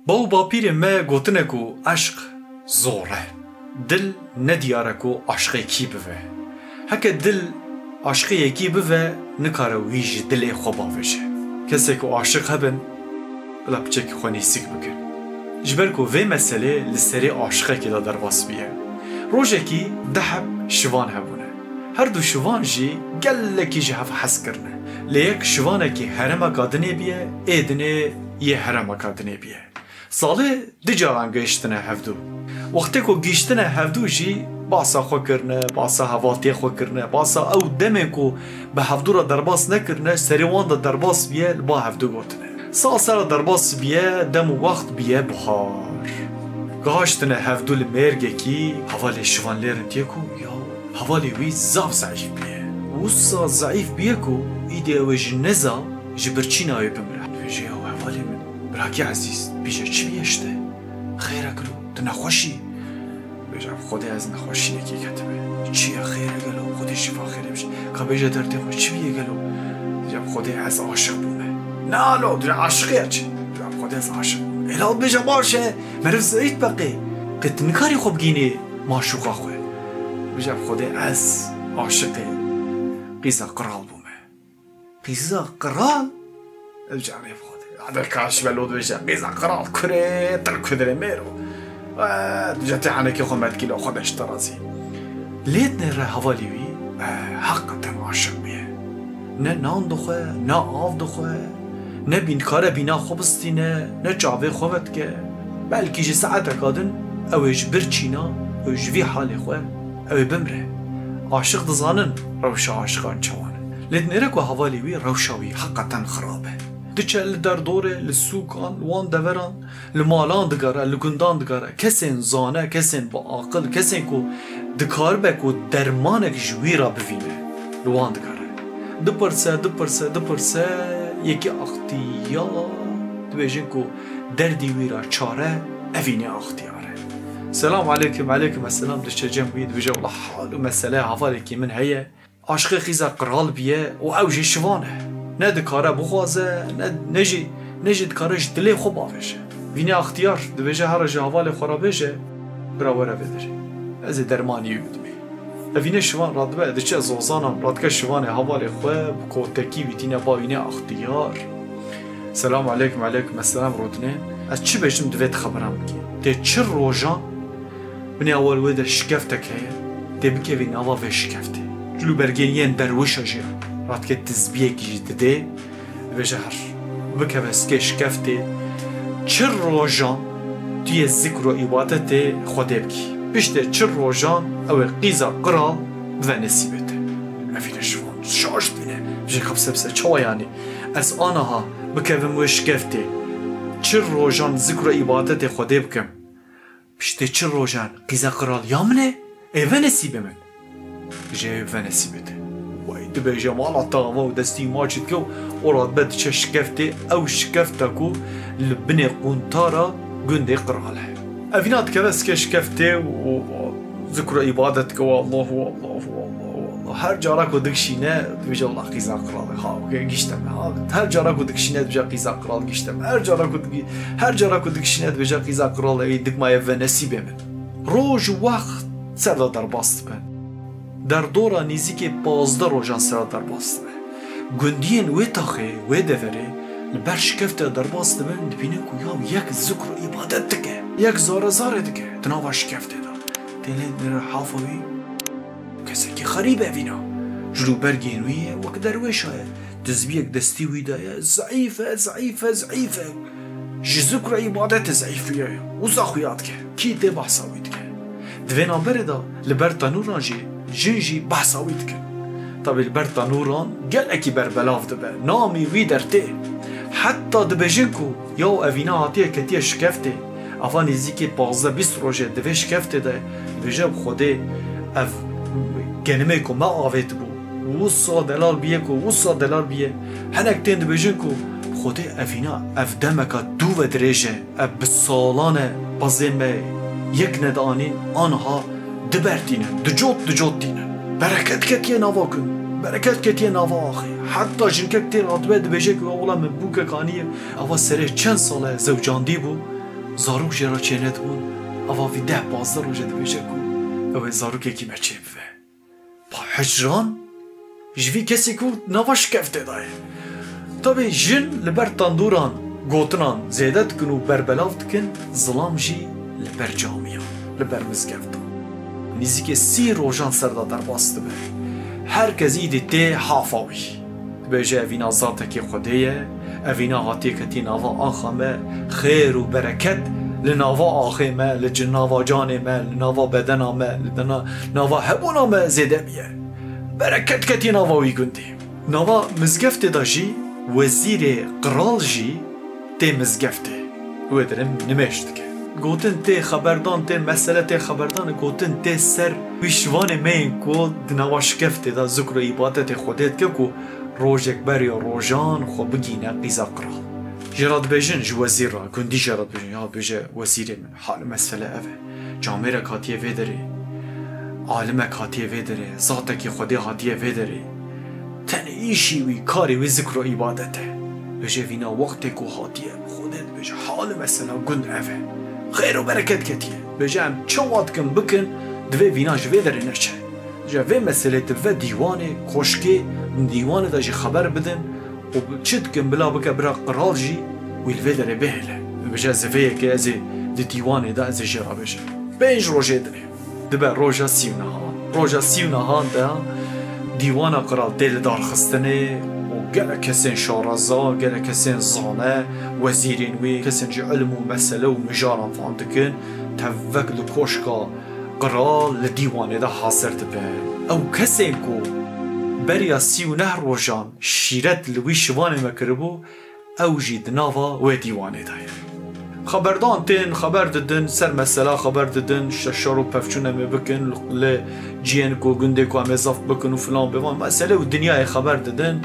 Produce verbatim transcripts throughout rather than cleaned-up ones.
Baw û bapîrên me gotine ku eşq zor e. Dil nediyar e ku aşqê kî bive. Heke dil aşqê yekî bive, nikare wî ji dilê xwe bavêje. Kesê ku aşiq hebin, bila piçekî xwe nêzîk bikin. Ji ber ku vê meselê li serê aşiqekî de derbas bûye. Rojekî du heb şivan hebûne. Her du şivan jî gelekî ji hev hez kirine. Lê yek şivanekî herêmeka dinê bûye, ê dinê yê herêmeka dinê bûye. Salê du caran gihiştine hevdu. Wextê ku gihiştine hevdu jî, basa xwe kirine, basa hevaltiyê xwe kirine, basa ew demên ku bi hevdu re derbas nekirine, serê wan de derbas bûye, li ba hevdu gotine. Sal sera derbas bûye, dem û wext bûye bihar. Gihiştine hevdu li mêrgekî, hevalê şivan lê rindiyê ku, ya, hevalê wî zaf zeîf bûye. Wisa zeîf bûye ku îdî ew ê ji neza, ji birçîna wê bimire. Dibêje, ya hevalê min, birakî ezîz, bêje çi bûye ji te? Xêr e gelo, tu nexweş î? Bêje, bi Xwedê ez nexweşînekê ketime. Çi ye, xêr e gelo, Xwedê şifa xêrê bije. Ka bêje derdê xwe, çi bûye gelo? Bêje, bi Xwedê ez aşiq bûme. Na lo, tu aşiqî ye çi? Bêje, bi Xwedê ez aşiq bûme. Ê la bêje baş e, meriv zehît be qê. Qê tu nikarî xwe bigînî maşûqa xwe. Bêje, bi Xwedê ez aşiqê qîza qral bûme. Qîza qral? Ev carê bi Xwedê. Hadi kaş be lo dibêje, qîza qral kurê, tir kudirê mêro. Eee, dibêje tê henekê xwe metkî lo, Xwedê ji te razî. Lê dinêre hevalê wî, eee, heqeten aşiq bûye. Ne nan dixwe, ne av dixwe, ne bîn dikare bîna xwe bistîne, ne çavê xwe vedike. Belkî ji saeteka din ew ê ji birçîna, ew ji vî halê xwe, ew ê bimre. Aşiq dizanin rewşa aşiqan çawan e. Lê dinêre ku hevalê wî rewşa wî heqeten xirab e. Diçe li derdorê, li sûkan, li wan deveran, li malan digere, li gundan digere. Kesên zane, kesên bi aqil, kesên ku dikaribe ku dermanek ji wî re bivîne, li wan digere. Dipirse, dipirse, dipirse, yekî axtiya, dibêjin ku derdî wî re çare, evînê axtiyar e. Selam aleykum, aleykum esselam, diçe cem wî, dibêje, wela hal û mesele hevalekî min heye. Aşiqê qîza qral bûye û ew jî şivan e. Ne dikare bixwaze, ne, ne jî, ne jî dikare ji dilê xwe bavêje. Vînê axtiyar dibêje, here ji hevalê xwe re bêje, bira were vê derê. Ez ê dermanî wî bidimê. Evînê şivan radibe, diçe zozanan, radike şivanê hevalê xwe, bi kotekî wî tîne ba vînê axtiyar. Selam aleykum, aleykum esselam, rûdinê. Ez çi bêjim divê tu xebera min kî. Tê çi rojan Binê ewel wê de şikeftek heye, tê bikevî nava vê şikeftê. Cilûbergên yên derwişa jî radike tizbiyekî jî didê, dibêje her. Bikeve sikê şikeftê, çil rojan tu yê zikr û îbadetê Xwedê bikî. Piştê çil rojan ew ê qîza qral bive nesîbê te. Evîne şivan şaş dibîne. Bêje ka bi se bi se çawa yanî? Ez aniha bikevim wê şikeftê. Çil rojan zikr û îbadetê Xwedê bikim. Piştê çil rojan qîza qral ya min e, ê ve nesîbê min. Bêje ê ve nesîbê te. Wey, dibêje mala te ava û destî maçî dike û ora dibe diçe şikeftê, ew şikefta ku li binê quntara gundê qral e. Evîna dikeve sikê şikeftê û zikr û îbadet dike, wallah, wallah, wallah, wallah. Her cara ku dikişîne, dibêje, "Wela qîza qral e, ha, gişte me, ha." Her cara ku dikişîne, dibêje, "Qîza qral gişte me." Her cara ku digi-, her cara ku dikişîne, dibêje, "Qîza qral e, dik maye ve nesîbê min." Roj û wext ser de derbas dibe. Derdora nêzîkê pazdeh rojan ser de derbas dibe. Gundiyên wê taxê, wê deverê li ber şikefte derbas dibin, dibînin ku ya yek zikr û îbadet dike, yek zare zarê dike di nava şikeftê de. Tê lê nêre hafa wî kesekî xerîb e vîna. Cilûbergên wî ye, wek derwêşa ye. Tizbiyek destî wî de ye. Zeîf e, zeîf e, zeîf e. Ji zikr û îbadetê zeîf bûye. Wisa xuya dike. Kî tê behsa wî dike. Di vê navberê de li ber tenûran jî jin jî behsa wî dikin. Tabî li ber tenûran gelekî berbelav dibe. Namî wî dertê. Heta dibêjin ku ya evîna hatiye ketiye şikeftê. Ava nêzîkî pazdeh bîst rojê di vê şikeftê de dibêje, bi Xwedê ev genimê ku me avêtibû, wisa delal bûye ku wisa delal bûye. Hinek tên dibêjin ku bi Xwedê evîna ev demeka dû ve dirêj e, ev bi salan e pezê me yek nedianîn, aniha dibertînin, dicot dicot tînin. Bereket ketiye nava gund, bereket ketiye nava axê. Heta jinkek tê radibe dibêje ku, "Wela min bûkek aniye, ava serê çend sal e zewcandî bû." Zarok jê re çênedibûn, ava vî deh pazdeh roje dibêje ku ew ê zarokekî me çêbive. Pa hicran ji vî kesî ku nava şikeftê de ye. Tabî jin li ber tendûran gotinan zêde dikin û berbelav dikin, zilam jî li ber camiyan, li ber mizgeftan. Nîzîkê sî rojan ser de derbas dibe. Her kes îdî tê hafa wî. Dibêje, evîna zatekî Xwedê ye, evîna hatiye ketî nava axa me, xêr û bereket li nava axê me, li ci-, nava canê me, li nava bedena me, li dena-, nava hebûna me zêde biye. Bereket ketî nava wî gundî. Nava mizgeftê de jî wezîrê qral jî tê mizgeftê. Wê dirin nimêj dike. Gotin tê xeberdan, tê mesele tê xeberdan, gotin tê ser wî şivanê me yên ku di nava şikeftê de zikr û îbadetê Xwedê dike ku rojek beriya rojan xwe bigîne qîza qral. Jê re dibêjin ji wezîr re, gundî jê re dibêjin, ya bêje wezîrê min, hal û mesele ev e. Camêrek hatiye vê derê, alimek hatiye vê derê, zatekî Xwedê hatiye vê derê. Tenê îşî wî, karê wî zikr û îbadet e. Bêje vîna wextê ku hatiye, Xwedê dibêje, hal û mesela gund ev e. Xêr û bereket ketiye. Bêje em çawa dikin bikin, divê vîna ji vê derê neçe. Bêje vê meselê dibe dîwanê, koşkê, di dîwanê de jî xeber bidin û çi dikin bila bike bira qral jî wî li vê derê bihêle. Bêje ez ê vê yekê ez ê di dîwanê de ez ê jê re bêjim. Pênc rojê dinê. Dibe roja sî û nehan. Roja sî û nehan de dîwana qral tê lidarxistinê û gelek kesên şareza, gelek kesên zane, wezîrên wê, kesên ji ilm û mesele û mijaran fam dikin, tevek li koşka qral li dîwanê de hazir dibe. Ew kesên ku beriya sî û neh rojan şîret li wî şivanê me kiribû, ew jî di nava wê dîwanê de ye. Xeberdan tên, xeber didin, ser mesela xeber didin, şe-, şer û pevçûn em ê bikin, li ciyên ku gundê ku em ê zeft bikin û filan bêvan. Mesele û dinyayê xeber didin,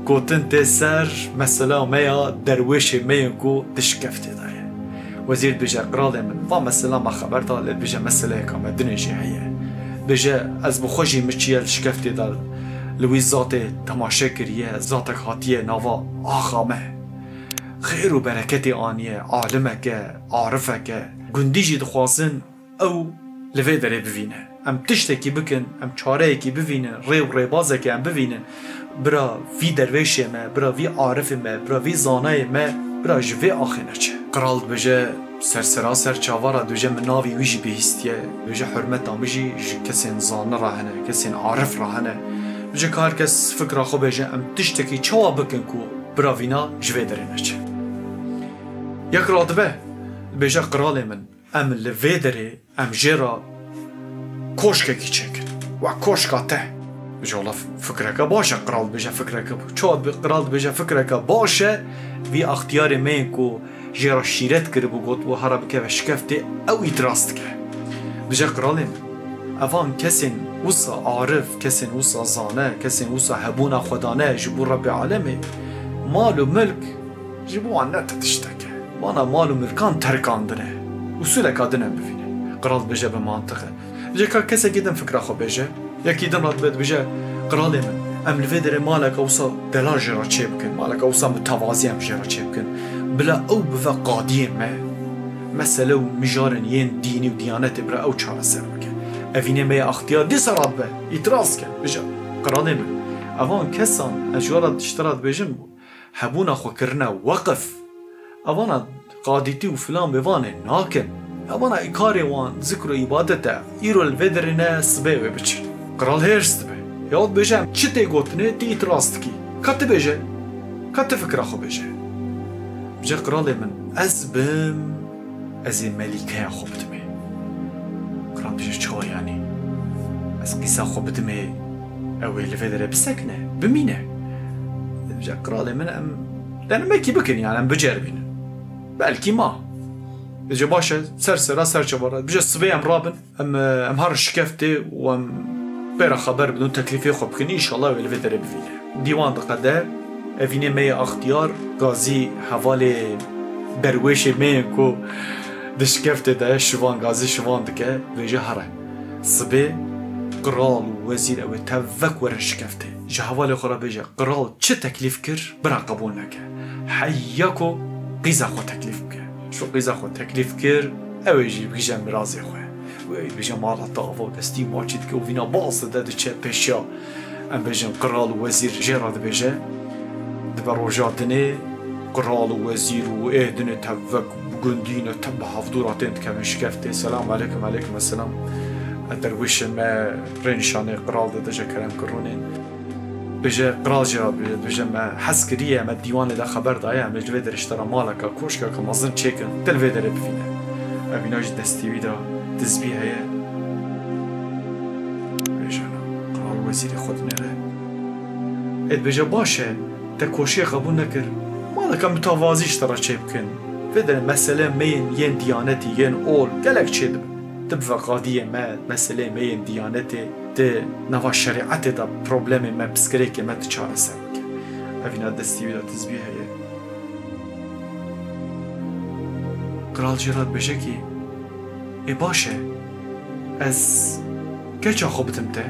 gotin tê ser mesela me ya derwêşê me yên ku di şikeftê de ye. Wezîr dibêje, qralê min, va mesela me xeber da, lê dibêje meseleyeka me dinê jî heye. Dibêje, ez bi xwe jî min çiye li şikeftê de li wî zatê temaşe kiriye, zatek hatiye nava axa me. Xêr û bereketê aniye, alimek e, arifek e. Gundî jî dixwazin ew li vê derê bivîne. Em tiştekî bikin, em çareyekî bivînin, rê û rêbazekê em bivînin. Bira vî dervêşê me, bira vî arifê me, bira vî zanayê me, bira ji vê axê neçe. Qral dibêje, sersera ser çava re dibêje, min navê wî jî bihîstiye. Dibêje, hurmeta min jî ji kesên zane re hene, kesên arif re hene. Dibêje ka her kes fikra xwe bêje, em tiştekî çawa bikin ku bira vîna ji vê derê neçe. Yek radibe, dibêje, qralê min, em li vê derê, em jê re koşkekî çêkin. Wek koşka te. Dibêje, wela fikreke baş e, qral dibêje fikreke, çawa dibe qral dibêje fikreke baş e, vî extiyarê me yên ku jê re şîret kiribû, gotibû, here bikeve şikeftê, ew îtiraz dike. Dibêje, qralê min, evan kesên wisa arif, kesên wisa zane, kesên wisa hebûna xwe dane ji bo Rebbê alemê, mal û milk ji bo wan ne ti tiştek e. Wana mal û milkan terkandine. Usuleka din em bivînin. Qral dibêje bi mantiq e. Dibêje ka kesekî din fikra xwe bêje. Yekî din radibe dibêje, qralê min, em li vê derê maleka wisa delal jê re çêbikin, maleka wisa mutevazî em jê re çêbikin. Bila ew bive qadiyê me, mesele û mijarên yên dînî û diyanetê bira ew çareser bike. Evînê me yê extiyar dîsa radibe, îtiraz dike, dibêje, qralê min, evan kesan, ez ji we re tiştê re dibêjim, hebûna xwe kirine weqif. Evana qadîtî û filan bêvanê nakin. Evana îkarê wan zikr û îbadet e. Îro li vê derê ne, sibê wê biçin. Qral hêrs dibe. Ya dibêje, em çi tê gotinê, tu îtiraz dikî. Ka tu bêje. Ka tu fikra xwe bêje. Bêje, qralê min, ez bim, ez ê melîkeya xwe bidimê. Qral dibêje, çawa yanî? Ez qîza xwe bidimê, ew ê li vê derê bisekine, bimîne. Dibêje, qralê min, em denimekî bikin, yani em biceribînin. Belkî ma. Dibêje, baş e, ser sera, ser çava re. Dibêje, sibê em rabin, em, em herin şikeftê û em pê re xeber bidin, teklîfê xwe bikin, înşallah wê li vê derê bivîne. Dîwan diqede, evînê me yê extiyar, gazî hevalê derwêşê me yên ku di şikeftê de şivan, gazî şivan dike, dibêje, here. Sibê qral û wezîr ew ê tevek werin şikeftê. Ji hevalê xwe re bêje, qral çi teklîf kir, bira qebûl neke. Heya ku qîza xwe teklîf bike. Ji qîza xwe teklîf kir, ew ê jî bigihîje mirazê xwe. Wê dibêje mala te ava destî maçî dike û vîna baz dide diçe pêşiya, em bêjin, qral û wezîr jê re dibêje. Dibe roja dinê, qral û wezîr û ê dinê tev wek gundî ne, tev bi hevdû re tên dikevin şikeftê. Selam aleykum, aleykum selam. E, derwêşê me rê nîşanê qral dide, ji kerem kirûnên. Bêje, qral jê re dibêje, dibêje, me hez kiriye, me dîwanê de xeber daye, em ê ji vê derê ji te re maleke, koşkeke mezin çêkin, tu li vê derê bivîne. Evîna jî destî wî de tizbî heye. Bêje, qral wezîrê xwe dinêre. Ê dibêje, baş e, te koşiyê qebûl nekir, maleke mutevazî ji te re çêbikin. Vê derê mesele me yên, yên diyanetî, yên ol, gelek çêdibin. Tu bi veqadiyê me, meseleyê me yên diyanetê, di nava şerîetê de problemê me, pirsgirêkê me tu çareser bike. Evîna destî wî de tizbî heye. Qral jê re dibêje kî, ê baş e, ez keça xwe bidim te?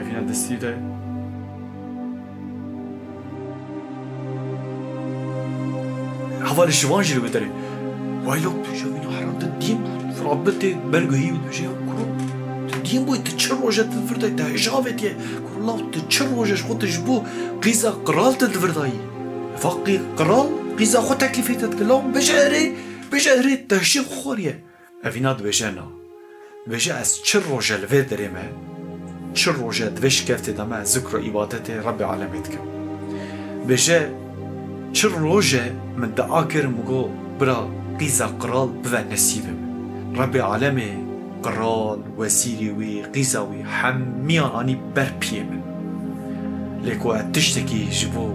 Evîna destî de Hevalê şivan jî li wê derê. Waylok, tu ji wîna heram, tu dîn bû, rabitê berguhî wî dibêje, ya kuro, tu dîn bûyî, tu çi roje tu di vir dayî, te hijabê tiye. Kuro law, tu çi roje ji xwe tu ji bo qîza qral tu di vir dayî. Vaqî qral qîza xwe teklîfê te dike. Law bêje erê, bêje erê, te hişê xwe xwariye. Evîna dibêje na. Dibêje ez çi roje li vê derê me, çi roje di vê şikeftê de me zikr û îbadetê Rebbê Alemê dikim. Dibêje çi roje min dua kir, min got bira qîza qral bive nesîbê min. Rebbê Alemê qral, wezîrê wî, qîza wî hemiyan anî ber piyê min. Lê ku ez tiştekî ji bo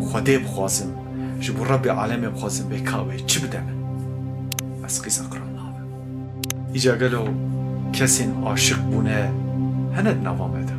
Xwedê bixwazim, ji bo Rebbê Alemê bixwazim, bê ka wê çi bide min? Ez qîza qral nabim. Îca gelo kesên aşiq bûne hene di nava me de?